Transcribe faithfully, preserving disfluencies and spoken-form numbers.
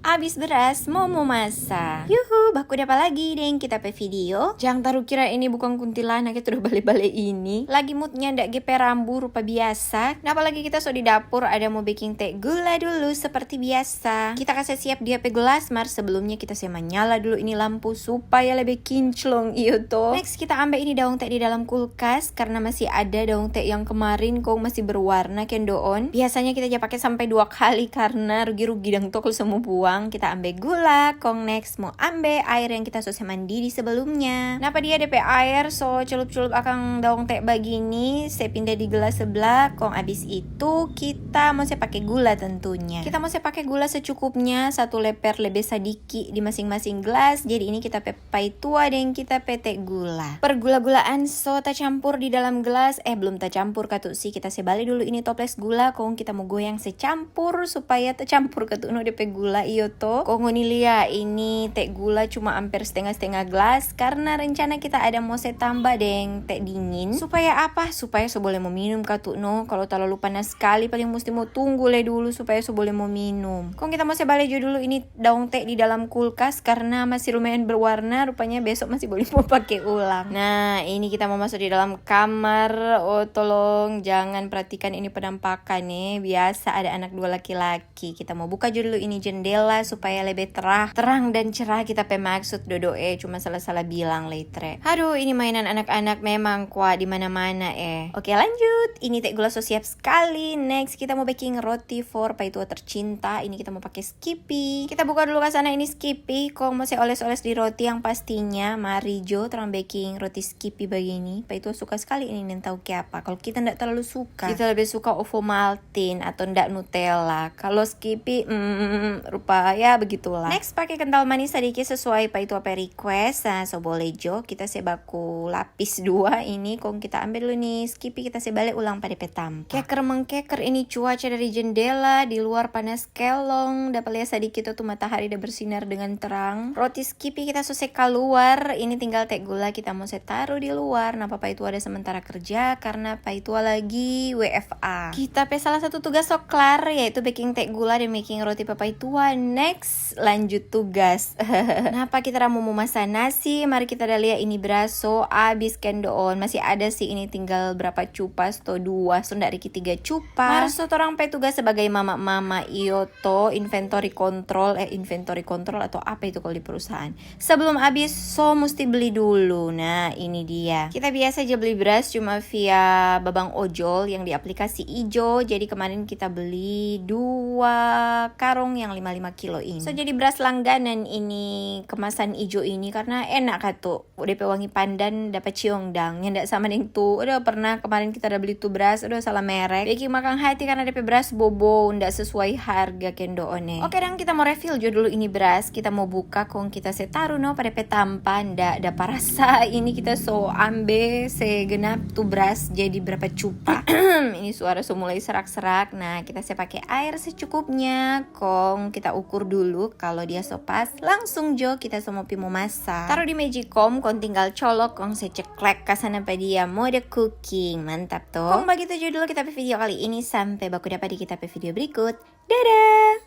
Abis beras, mo momasa. Yuhu, baku dapa lagi deng kita pe video. Jang taru kira ini bukang kuntilanak itu udah bale-bale ini. Lagi moodnya ndak gepe rambu rupa biasa. Nah, apalagi kita so di dapur, ada mo beking te gula dulu seperti biasa. Kita kase siap dia pe gelas, mar sebelumnya kita se manyala dulu ini lampu supaya lebe kinclong, iyo to. Next, kita ambe ini daong te di dalam kulkas karena masih ada daong te yang kemarin kong masih berwarna kendoon. Biasanya kita ja pake sampai dua kali karena rugi-rugi dang to kalu semua buang. Kita ambe gula, kong next mo ambe air yang kita so se mandidi sebelumnya. Napa dia depe air so celup-celup akang daong te bagini, se pinda di gelas sebelah, kong abis itu kita mo se pake gula tentunya. Kita mo se pake gula secukupnya, satu leper lebe sadiki di masing-masing gelas. Jadi ini kita pe paitua deng kita pe te gula. Pergula-gulaan so tacampur di dalam gelas, eh, belum tacampur katu sih, kita se bale dulu ini toples gula, kong kita mo goyang se campur supaya tacampur katu no depe gula, iyo to. Kong ngoni lia, ini te gula cuma amper stenga-stenga gelas, karna rencana kita ada mo se tamba deng te dingin. Supaya apa? Supaya so bole mo minum katu no. Kalo talalu panas skali, paling musti mo tunggu le dulu supaya so bole mo minum. Kong kita mo se bale jo dulu ini daong te di dalam kulkas karna masih lumayan berwarna, rupanya besok masih boleh mo pake ulang. Nah, ini kita mo maso di dalam kamar. Oh, tolong jangan perhatikan ini penampakan, eh. Biasa ada anak dua laki-laki. Kita mo buka jo dulu ini jendela supaya lebe terang, terang dan cerah kita pe maksud, dodo, eh. Cuma salah-salah bilang, leitre. Aduh, ini mainan anak-anak memang kwa di mana-mana, eh. Oke, lanjut. Ini te gula so siap skali. Next, kita mo beking roti for paitua tercinta. Ini kita mo pake Skippy. Kita buka dulu ka sana ini Skippy. Kong mo se oles-oles di roti yang pastinya. Mari jo, torang beking roti Skippy bagini. Paitua suka skali ini, nintau kiapa. Kalo kita nda talalu suka. Kita lebe suka Ovomaltine atau nda Nutella. Kalo Skippy, mm, rupa ya begitulah. Next, pake kental manis sadiki sesuai paitua pe request. Nah, so bole jo. Kita se baku lapis dua ini. Kong kita ambe dulu ni Skippy, kita se bale ulang pa depe tampa. Keker mengkeker ini cuaca dari jendela, di luar panas kelong, dapa lia sadiki tu matahari da bersinar dengan terang. Roti Skippy kita so se kaluar, ini tinggal te gula kita mo se taru di luar. Nah, papa itu ada sementara kerja karna paitua lagi W F A. Kita pe salah satu tugas so klar, yaitu beking te gula dan beking roti papa itu. Next, lanjut tugas. Napa kita da mo masa nasi? Mari kita da lia ini beras so abis kendoon. Masih ada sih ini tinggal berapa cupas to dua, so nda riki tiga cupas. Mar so torang pe tugas sebagai mama-mama, iyo to, inventory control, eh, inventory control atau apa itu kalau di perusahaan? Sebelum abis, so musti beli dulu. Nah, ini dia. Kita biasa aja beli beras cuma via babang ojol yang di aplikasi ijo. Jadi kemarin kita beli dua karong yang lima lima kilo ini. So, jadi beras langganan ini, kemasan ijo ini, karena enak katu. Depe wangi pandan dapa ciong dang. Nyanda sama deng tu. Aduh, pernah kemarin kita ada beli tu beras, aduh, salah merek. Beking makang hati karena depe beras bobo, nda sesuai harga kendoon, eh. Oke dang, kita mo refill jo dulu ini beras. Kita mo buka, kong kita se taru no pa depe tampa. Nda dapa rasa. Ini kita so ambe segenap tu beras jadi berapa cupa. Ini suara so mulai serak-serak. Nah, kita se pake air secukupnya. Kong kita ukur dulu. Kalo dia so pas, langsung jo kita so mo pi mo masa. Taru di magicom, kong tinggal colok, kong se ceklek ka sana pa dia mode cooking. Mantap to. Kong bagitu jo dulu kita pe video kali ini. Sampe baku dapa di kita pe video berikut. Dadah!